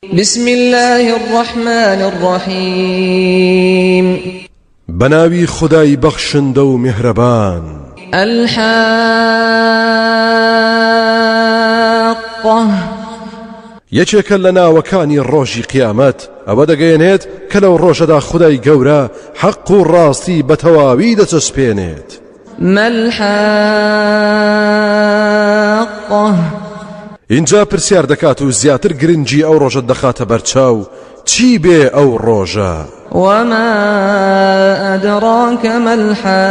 بسم اللە الرحمن الرحیم. بەناوی خودای بەخشندە و میهرەبان. الحاقە. یەکێکە لە ناوەکانی ڕۆژی قیامەت، ئەوە دەگەیەنێت کە لەو ڕۆژەدا خودای گەورە حەق و ڕاستی بە تەواوی دەچەسپێنێت. ما الحاقە. ئینجا پرسیار دەکات و زیاتر گرنگی ئەو ڕۆژە دەخاتە بەرچاو، چی بێ ئەو ڕۆژە؟ وما أدراک ما الحاقە.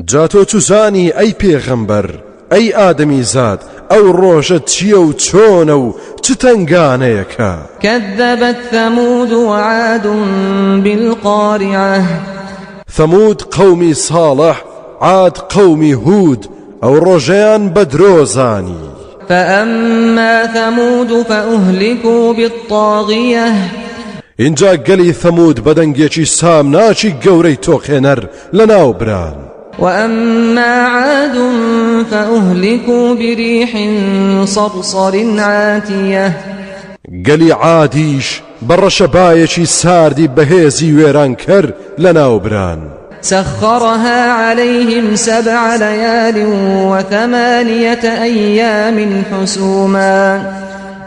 جا تۆ چوزانی ئەی پێغەمبەر، ئەی ئادەمیزاد ئەو ڕۆژە چییە و چۆنە و چ تەنگانەیەکە؟ کذبت ثمود وعاد بالقارعة. ثەمود قەومی ساڵح، عاد قەومی هود، ئەو ڕۆژەیان بە درۆ زانی. فأما ثمود فأهلكوا بالطاغية. ئینجا گەلی ثەمود بە دەنگێکی سامناکی گەورەی تۆقێنەر لەناو بران. وأما عاد فأهلكوا بريح صرصر عاتية. گەلی عادیش بە ڕەشەبایەکی ساردی بەهێزی وێرانکەر لەناوبران. سخرها عليهم سبع ليال وثمانية أيام حسوما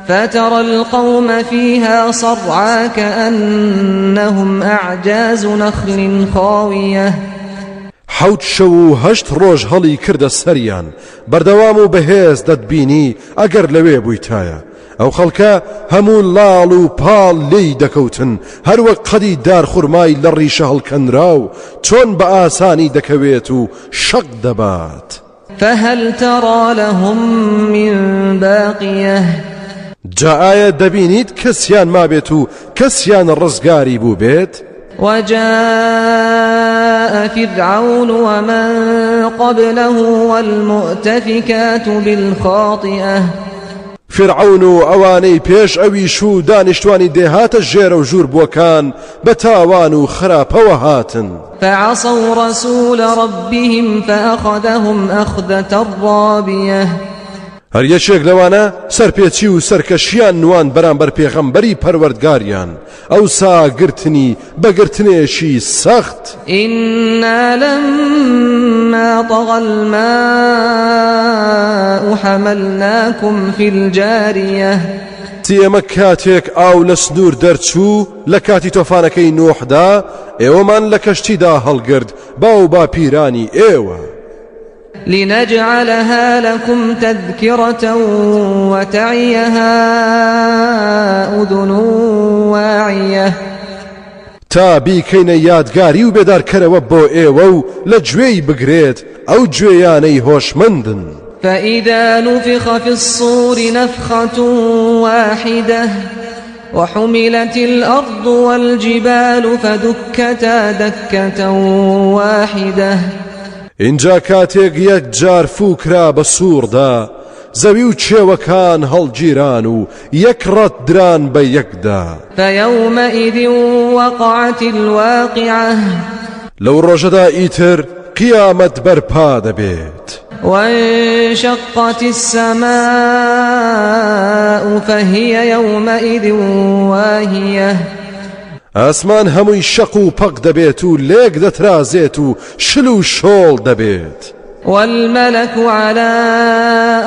فترى القوم فيها صرعى كأنهم أعجاز نخل خاوية. حەوت شەو و هەشت ڕۆژ هەڵی کردە سەریان، بەردەوام و بەهێز دەتبینی ئەگەر لەوێ بوویتایە، ئەو خەڵکە هەموو لاڵ و پاڵ لێی دەکەوتن، هەروەک قەدی دارخورمای لە ڕیشە هەڵکەنراو چۆن بە ئاسانی دەکەوێت و شەق دەبات. فهل تری لهم من باقیە. جا ئایا دەبینیت کەسیان مابێت و کەسیان ڕزگاری بووبێت؟ وجاء فرعون ومن قبله والمؤتفکات بالخاطئة. فیرعەون و ئەوانەی پێش ئەویش و دانیشتوانی دێهاتە ژێرەوژوور بووەکان بە تاوان و خراپەوە هاتن. فعصوا رسول ربهم فأخذهم أخذة رابية. هەر یەکێک لەوانە سەرپێچی و سەرکەشیان نواند بەرامبەر پێغەمبەری پەروەردگاریان، ئەوسا گرتنی بە گرتنێکی سەخت. إنا لما طغى الماء حملناكم في الجاریە. ئێمە کاتێک ئاو لە سنوور دەرچوو لە کاتی تۆفانەکەی نوحدا ئێوەمان لە کەشتیدا هەڵگرت باو باپیرانی ئێوە. لنجعلها لكم تذکرة وتعیها اذن واعیە. تا بیکەینە یادگاری و بێدارکەرەوە بۆ ئێوە و لە گوێی بگرێت ئەو گوێیانەی هۆشمەندن. فإذا نفخ في الصور نفخة واحدة وحملت الأرض والجبال فدكتا دكة واحدة. ئینجا کاتێک یەک جار فوو کرا بە سووڕدا، زەوی و کێوەکان هەڵگیران و یەک ڕەت دران بە یەکدا. فیومئذ وقعت الواقعە. لەو ڕۆژەدا ئیتر قیامەت بەرپا دەبێت. وانشقت السماء فهی یومئذ واهیە. ئاسمان هەمووی شەق و پەق دەبێت و لێک دەترازێت و شل و شۆڵ دەبێت. والملک علی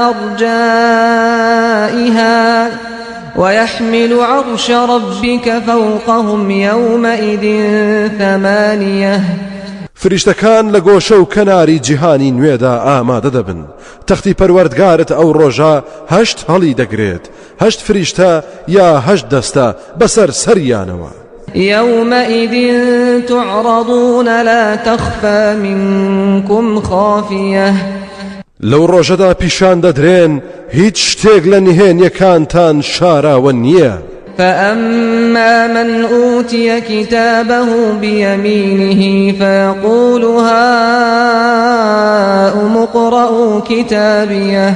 ارجائها ويحمل عرش ربک فوقهم یومئذ ثمانیە. فریشتەکان لە گۆشە و کەناری جیهانی نوێدا ئامادە دەبن، تەختی پەروەردگارت ئەو ڕۆژە هەشت هەڵی دەگرێت، هەشت فریشتە یا هەشت دەستە بەسەر سەریانەوە. یومئذ تعرضون لا تخفی منکم خافیە. لەو ڕۆژەدا پیشان دەدرێن هیچ شتێک لە نهێنیەکانتان شاراوە نییە. فأما من أوتي كتابه بيمينه فيقول هاؤم اقرءوا كتابيه.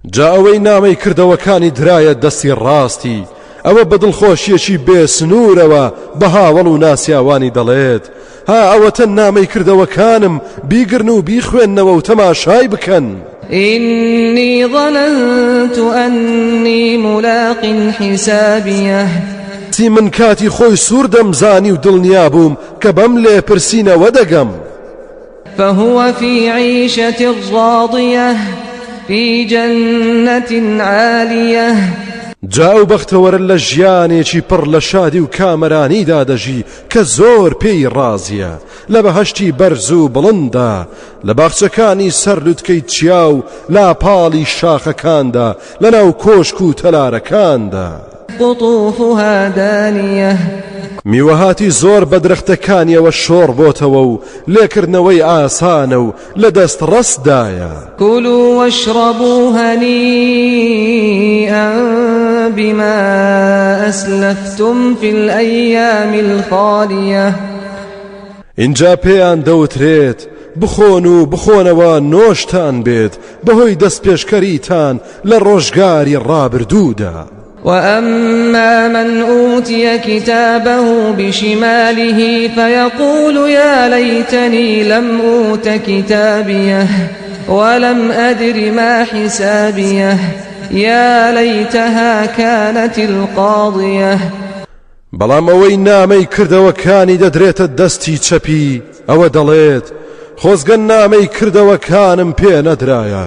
جا ئەوەی نامەی کردەوەکانی درایە دەستی ڕاستی، ئەوە بە دڵخۆشیەکی بێ سنوورەوە بە هاوەڵ و ناسیاوانی دەڵێت، ها ئەوەتە نامەی کردەوەکانم، بیگرن و بیخوێننەوە و تەماشای بکەن. إنی ظننت أنی ملاق حسابیه. تی من کاتی خۆی سوور دەمزانی و دڵنیا بووم کە بەم لێپرسینەوە دەگەم. فهو في عیشة راضیة فی جنة عالیە. جا ئەو بەختەوەرە لە ژیانێکی پڕ لە شادی و کامەرانیدا دەژی کە زۆر پێی ڕازییە، لە بەهەشتی بەرز و بڵنددا، لە باخچەکانی سەر لوتکەی چیا و لاپاڵی شاخەکاندا، لەناو کۆشک و تەلارەکاندا. قطوفها دانیە. میوەهاتی زۆر بە درەختەکانیەوە شۆڕ بۆتەوە و لێکردنەوەی ئاسانە و لە دەست ڕەسدایە. كلوا واشربوا هنیئا بما اسلفتم فی الایام الخالیە. ئینجا پێیان دەوترێت، بخۆن و بخۆنەوە نۆشتان بێت بەهۆی دەستپێشکەریتان لە ڕۆژگاری ڕابردوودا. وأما من أوتي كتابه بشماله فيقول يا ليتني لم أوت كتابيه ولم أدر ما حسابيه يا ليتها كانت القاضية. بەڵام ئەوەی نامەی کردەوەکانی دەدرێتە دەستی چەپی ئەوە دەڵێت، خۆزگە نامەی کردەوەکانم پێ نەدرایە،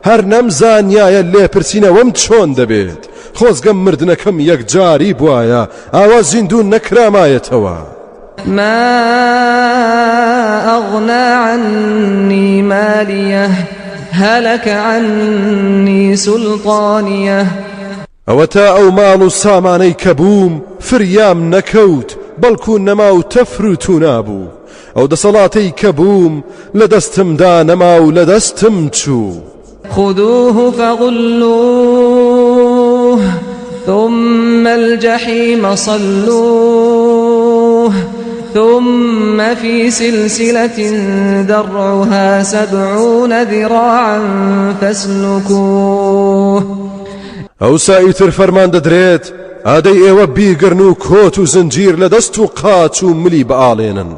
هەر نەمزانیایە لێپرسینەوەم چۆن دەبێت، خۆزگە مردنەکەم یەکجاری بوایە، ئاوا زیندوو نەکرامایەتەوە. ما أغنى عني مالية هلك عني سلطانية. ئەوەتا ئەو ماڵ و سامانەی کە بووم فریام نەکەوت، بەڵکو نەما و تەفر و تونا بوو، ئەو دەسەڵاتەی کە بووم لە دەستمدا نەما و لە دەستم چوو. خذوه فغلوه ثم الجحیم صلوه ثم في سلسلة ذرعها سبعون ذراعا فاسلكوه. ئەوسا ئیتر فەرمان دەدرێت، ئادەی ئێوە بیگرن و کۆت و زنجیر لە دەست و قاچ و ملی بئاڵێنن،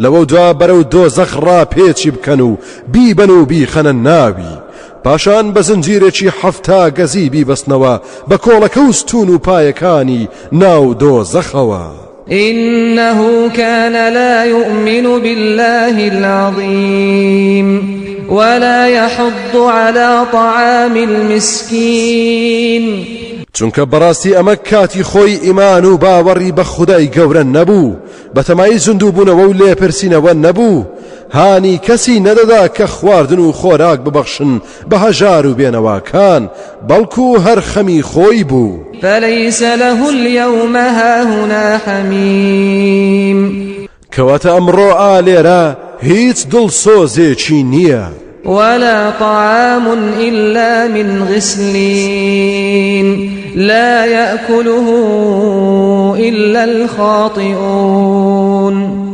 لەوەودوا بەرەو دۆزەخ ڕاپێچی بکەن و بیبەن و بیخەنە ناوی، پاشان بە زنجیرێکی 70 گەزی بیبەستنەوە بە کۆڵەکە و ستوون و پایەکانی ناو دۆزەخەوە. إنه كان لا يؤمن بالله العظيم ولا يحض على طعام المسكين. چونکە بەڕاستی ئەمە کاتی خۆی ئیمان و باوەڕی بە خودای گەورە نەبوو، بەتەمای زیندووبوونەوە و لێپرسینەوە نەبوو، هانی کەسی نەدەدا کە خواردن و خۆراک ببەخشن بە هەژار و بێنەواکان، بەڵکو هەر خەمی خۆی بوو. فليس له اليوم هاهنا حميم. کەواتە ئەمڕۆ ئا لێرە هیچ دڵسۆزێکی نییە. ولا طعام إلا من غسلين لا يأكله إلا الخاطئون.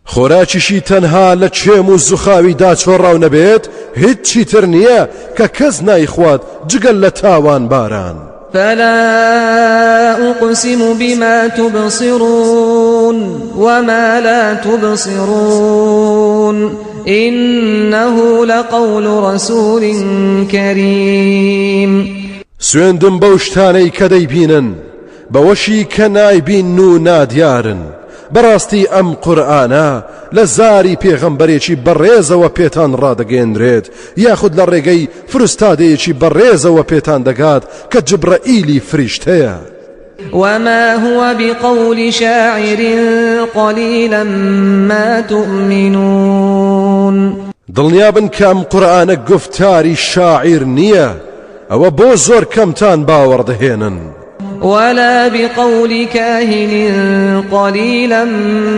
خۆراکیشی تەنها لە چێم و زوخاوی داچۆڕاو نەبێت هیچی تر نییە کە کەس نایخوات جگەل لە تاوانباران. فلا أقسم بما تبصرون وما لا تبصرون إنه لقول رسول كريم. سوێندم بەو شتانەی کە دەیبینن، بەوەشی کە نایبین و نادیارن، بەڕاستی ئەم قورئانە لە زاری پێغەمبەرێکی بەڕێزەوە پێتان ڕادەگەیەنرێت، یاخود لە ڕێگەی فرستادەیەکی بەڕێزەوە پێتان دەگات کە جبرائیلی فریشتەیە. وما هو بقول شاعر قليلا ما تؤمنون. دڵنیابن کە ئەم قورئانە گفتاری شاعیر نییە، ئەوە بۆ زۆر کەمتان باوەڕ دەهێنن. ولا بقول كاهن قليلا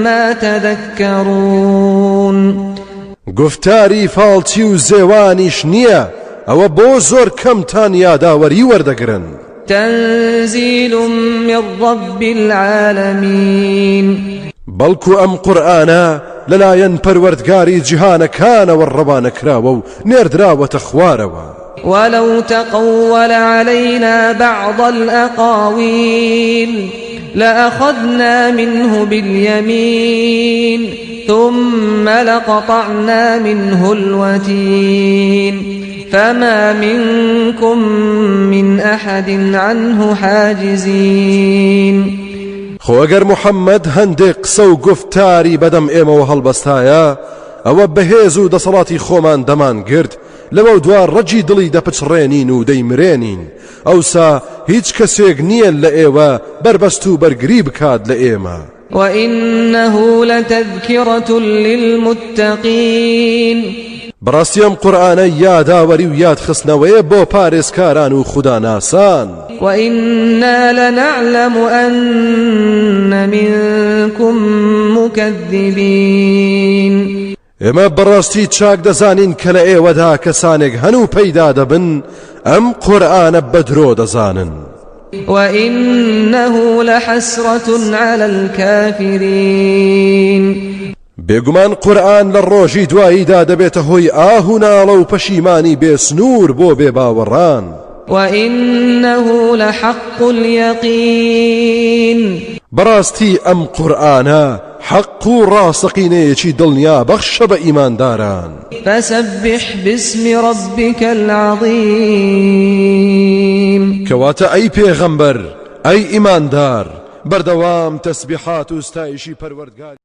ما تذكرون. گفتاری فاڵچی و زێوانیش نییە، ئەوە بۆ زۆر کەمتان یاداوەری وەردەگرن. تنزيل من رب العالمين. بەڵکو ئەم قورئانە لەلایەن پەروەردگاری جیهانەکانەوە ڕەوانە کراوە و نێردراوەتە خوارەوە. ولو تقول علينا بعض الأقاويل لأخذنا منه باليمين ثم لقطعنا منه الوتين. فما منكم من أحد عنه حاجزین. خۆ ئەگەر محەممەد هەندێک قسە و گوفتاری بەدەم ئێمەوە هەڵبەستایە ئەوە بەهێز و دەسەڵاتی خۆمان دەمانگرت لەوە دوا ڕەگی دڵی دەپچڕێنین و دەیمرێنین ئەوسا هیچ کەسێک نییە لە ئێوە بەربەست و بەرگری بکات لە ئێمە. وإنه لتذکرة للمتقین. بەڕاستی ئەم قورئانە یاداوەری و یادخستنەوەیە بۆ پارێزکاران و خوداناسان. وإنا لنعلم أن منكم مكذبین. ئێمە بەڕاستی چاک دەزانین کە لە ئێوەدا کەسانێک هەن و پەیدا دەبن ئەم قورئانە بە درۆ دەزانن. وإنه لحسرة على الكافرین. بێگومان قورئان لە ڕۆژی دواییدا دەبێتە هۆی ئاه و ناڵە و پەشیمانی بێ سنوور بۆ بێباوەڕان. وإنه لحق اليقین. بەڕاستی ئەم قورئانە حەق و ڕاستەقینەیەکی دڵنیا بەخشە بە ئیمانداران. فسبح باسم ربک العظیم. کەواتە ئەی پێغەمبەر، ئەی ئیماندار، بەردەوام تەسبیحات و ستایشی پەروەردگاری.